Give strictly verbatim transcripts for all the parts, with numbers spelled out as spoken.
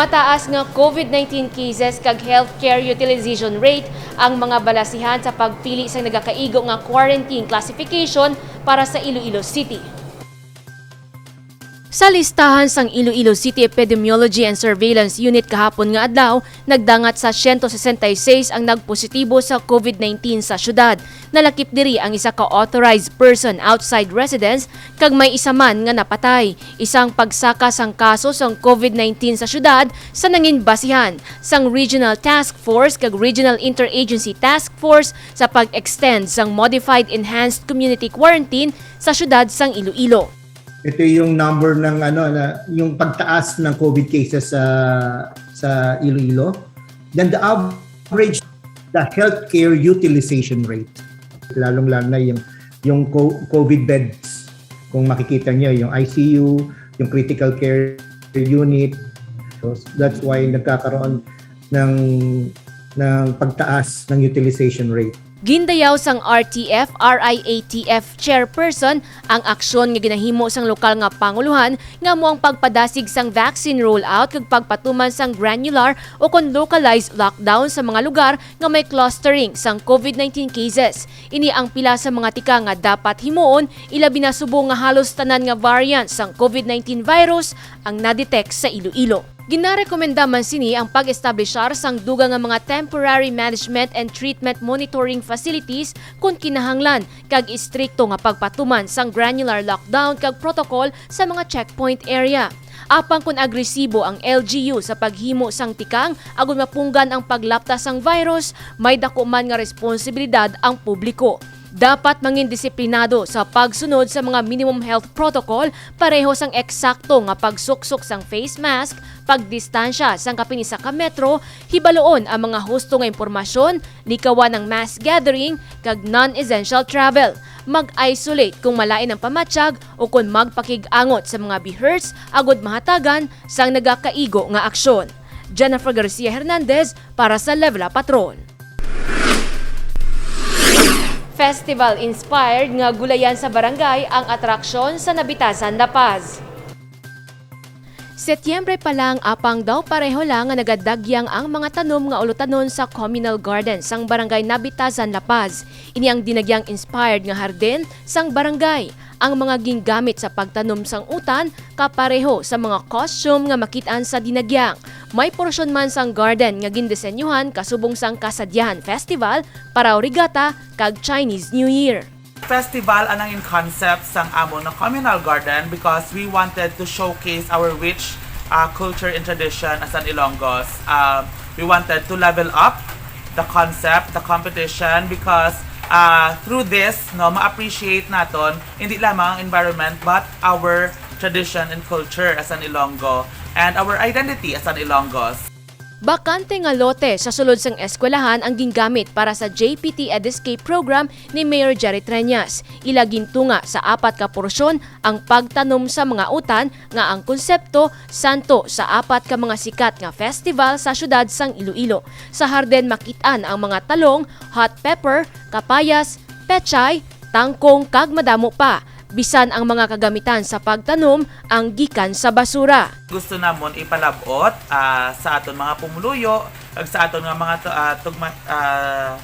Taas nga COVID nineteen cases kag healthcare utilization rate ang mga balasihan sa pagpili sang nagakaigo nga quarantine classification para sa Iloilo City. Sa listahan sang Iloilo City Epidemiology and Surveillance Unit kahapon nga adlaw, nagdangat sa siyento sesenta y seis ang nagpositibo sa COVID nineteen sa syudad. Nalakip diri ang isa ka authorized person outside residence kag may isa man nga napatay. Isang pagsaka sang kaso sang COVID nineteen sa syudad sa nangin basihan sang Regional Task Force kag Regional Interagency Task Force sa pag-extend sang Modified Enhanced Community Quarantine sa syudad sang Iloilo. Ito yung number ng ano na yung pagtaas ng COVID cases sa sa Iloilo. Then the average, the healthcare utilization rate, lalong-lalo na yung yung co- COVID beds. Kung makikita niyo yung I C U, yung critical care unit, so that's why nagkakaroon ng ng pagtaas ng utilization rate. Gindayaw sang R T F, R I A T F chairperson ang aksyon nga ginahimo sang lokal nga pangulohan nga amo ang pagpadasig sang vaccine rollout kag pagpatuman sang granular o kon localized lockdown sa mga lugar nga may clustering sang COVID nineteen cases. Ini ang pila sa mga tika nga dapat himuon, ilabi na subong nga halos tanan nga variant sang COVID nineteen virus ang na-detect sa Iloilo. Ginarekomenda man sini ang pag-establishar sang dugang nga mga temporary management and treatment monitoring facilities kon kinahanglan, kag istrikto nga pagpatuman sang granular lockdown kag protocol sa mga checkpoint area. Apang kon agresibo ang L G U sa paghimo sang tikang agud mapunggan ang paglapta sang virus, may daku man nga responsibilidad ang publiko. Dapat mangin disiplinado sa pagsunod sa mga minimum health protocol, pareho sang eksakto nga pagsuksok sang face mask, pagdistansya sang kapin isa ka metro, hibaluon ang mga husto nga impormasyon, likawan ang mass gathering, kag non-essential travel. Mag-isolate kung malain ang pamatyag o kon magpakig-angot sa mga BHERTs agud mahatagan sang nagakaigo nga aksyon. Jennifer Garcia Hernandez para sa Level Up Patrol. Festival inspired nga gulayan sa barangay ang atraksyon sa Nabitasan, La Paz. Setyembre pa lang, apang daw pareho lang nga nagadagyang ang mga tanom nga ulutanon sa communal garden sang Barangay Nabitasan, La Paz. Ini ang dinagyang inspired nga harden sang barangay. Ang mga gingamit sa pagtanom sang utan kapareho sa mga costume nga makit-an sa dinagyang. May porsyon man sang garden nga gindisenyuhan kasubong sang Kasadyahan Festival para Origata kag Chinese New Year. Festival anang in concept sang amon nga communal garden because we wanted to showcase our rich, uh, culture and tradition as an Ilonggos. Um, we wanted to level up the concept, the competition, because, uh, through this, no, ma-appreciate naton hindi lamang ang environment but our tradition and culture as an Ilonggo and our identity as an Ilonggos. Bakante nga lote sa sulod sang eskwelahan ang gingamit para sa J P T Ediscape Program ni Mayor Jerry Treñas. Ila gintunga sa apat ka porsyon ang pagtanom sa mga utan nga ang konsepto santo sa apat ka mga sikat nga festival sa siyudad sang Iloilo. Sa harden makit-an ang mga talong, hot pepper, kapayas, pechay, tangkong, kag madamo pa. Bisan ang mga kagamitan sa pagtanom ang gikan sa basura. Gusto namon ipalab-ot, ah, sa aton mga pumuluyo kag sa aton nga mga tu-, ah, tugma-, ah,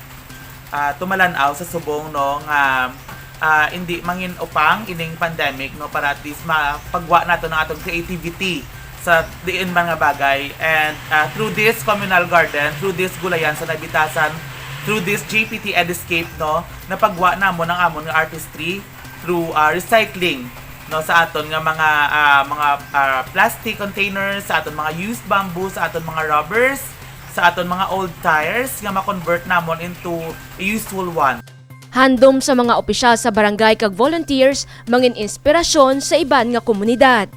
ah, tumalan-aw sa subong, no, nga, ah, indi mangin-upang ining pandemic, no, para at least mapagwa nato ang aton creativity sa diin man nga bagay. And, ah, through this communal garden, through this gulayan sa Nabitasan, through this J P T Ediscape, no, napagwa namon ang amon nga artistry through, ah, recycling, no, sa aton nga mga, ah, mga, ah, plastic containers, sa aton mga used bamboo, sa aton mga rubbers, sa aton mga old tires nga ma-convert namon into a useful one. Handom sa mga opisyal sa barangay kag volunteers, mangin inspirasyon sa iban nga komunidad.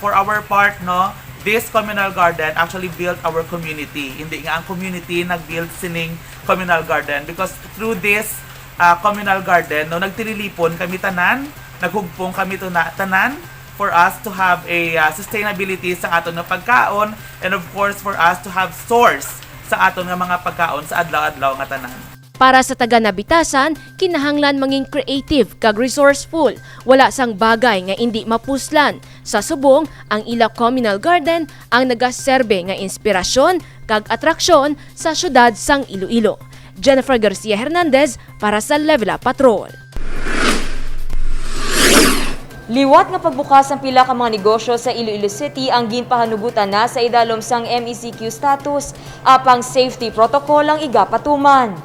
For our part, no, this communal garden actually built our community. Hindi nga ang community nag-build sining communal garden because through this, ah, communal garden, no, nagtililipon kami tanan, naghugpong kami tuna-, tanan for us to have a, ah, sustainability sa aton nga pagkaon and of course for us to have source sa aton nga mga pagkaon sa adlaw-adlaw nga tanan. Para sa taga Nabitasan, kinahanglan mangin creative kag resourceful. Wala sang bagay nga indi mapuslan. Sa subong, ang ila communal garden ang nagaserbe nga inspirasyon kag atraksyon sa siyudad sang Iloilo. Jennifer Garcia Hernandez para sa Level Up Patrol. Liwat nga pagbukas ang pila ka mga negosyo sa Iloilo City ang ginpahanugutan na sa idalom sang M E C Q status, apang safety protocol ang igapatuman.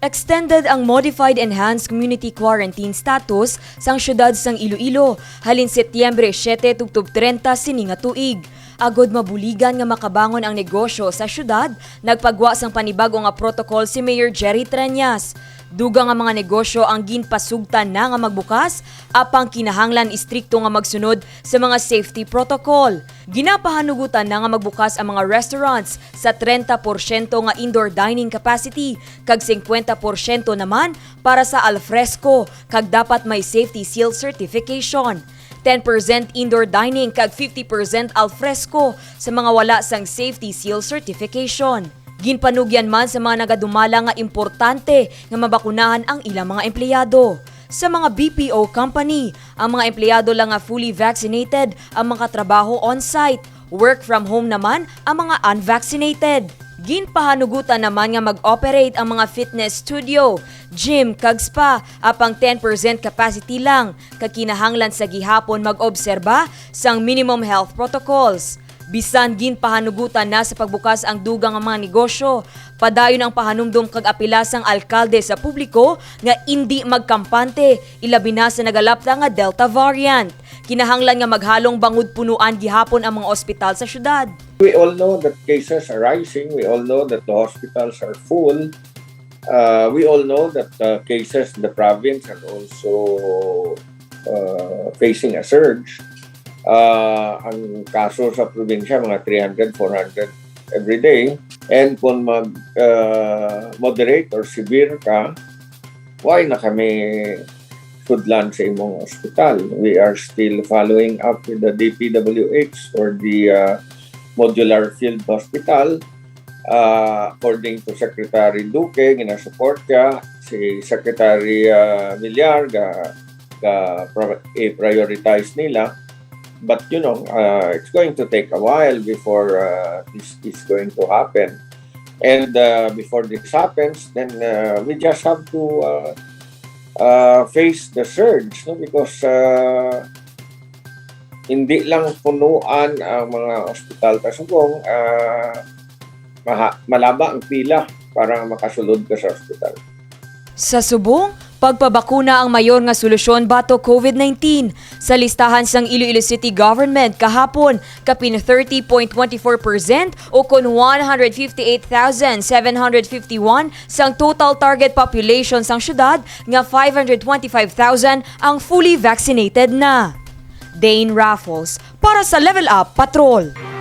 Extended ang Modified Enhanced Community Quarantine status sang siyudad sang Iloilo halin Setyembre siete tubtob treinta sini nga tuig. Agod mabuligan nga makabangon ang negosyo sa siyudad, nagpagwa sang panibag-o nga protocol si Mayor Jerry Treñas. Dugang nga mga negosyo ang ginpasugtan na nga magbukas, apang kinahanglan istrikto nga magsunod sa mga safety protocol. Ginapahanugutan na nga magbukas ang mga restaurants sa treinta porsyento nga indoor dining capacity kag singkwenta porsyento naman para sa alfresco, kag dapat may safety seal certification. Ten percent indoor dining kag fifty percent alfresco sa mga wala sang safety seal certification. Ginpanugyan man sa mga nagadumala nga importante nga mabakunahan ang ilang mga empleyado. Sa mga B P O company, ang mga empleyado lang nga fully vaccinated ang makatrabaho on-site. Work from home naman ang mga unvaccinated. Ginpahanugutan naman nga mag-operate ang mga fitness studio, gym, kag spa, apang ten percent capacity lang, kag kinahanglan sa gihapon mag-obserba sang minimum health protocols. Bisan ginpahanugutan na sa pagbukas ang dugang nga mga negosyo, padayon ang pahanumdom kag apila sang alkalde sa publiko nga indi magkampante, ilabi na sa nagalapta nga Delta variant. Kinahanglan nga maghalong bangod punuan gihapon ang mga ospital sa syudad. We all know that cases are rising. We all know that the hospitals are full. Uh, we all know that uh, cases in the province are also uh, facing a surge. Uh, ang kaso sa probinsya, mga three hundred, four hundred every day. And kung mag uh, moderate or severe ka, why na kami sudlan sa imong ospital? We are still following up with the D P W H or the uh, modular field hospital. Uh, according to Secretary Duque, ginasupport siya. Si Secretary uh, Villar, ga, ga, i-prioritize nila. But, you know, uh, it's going to take a while before uh, this is going to happen. And uh, before this happens, then uh, we just have to uh, uh, face the surge, no? Because uh, hindi lang punuan ang mga ospital sa Sugong, uh, maha- malaba ang pila para makasulod ka sa ospital. Sa subong, pagpabakuna ang mayor nga solusyon batok COVID nineteen. Sa listahan sang Iloilo City Government kahapon, kapin thirty point twenty four percent o kon one hundred fifty eight thousand seven hundred fifty one sang total target population sang syudad nga five hundred twenty five thousand ang fully vaccinated na. Dane Raffles para sa Level Up Patrol.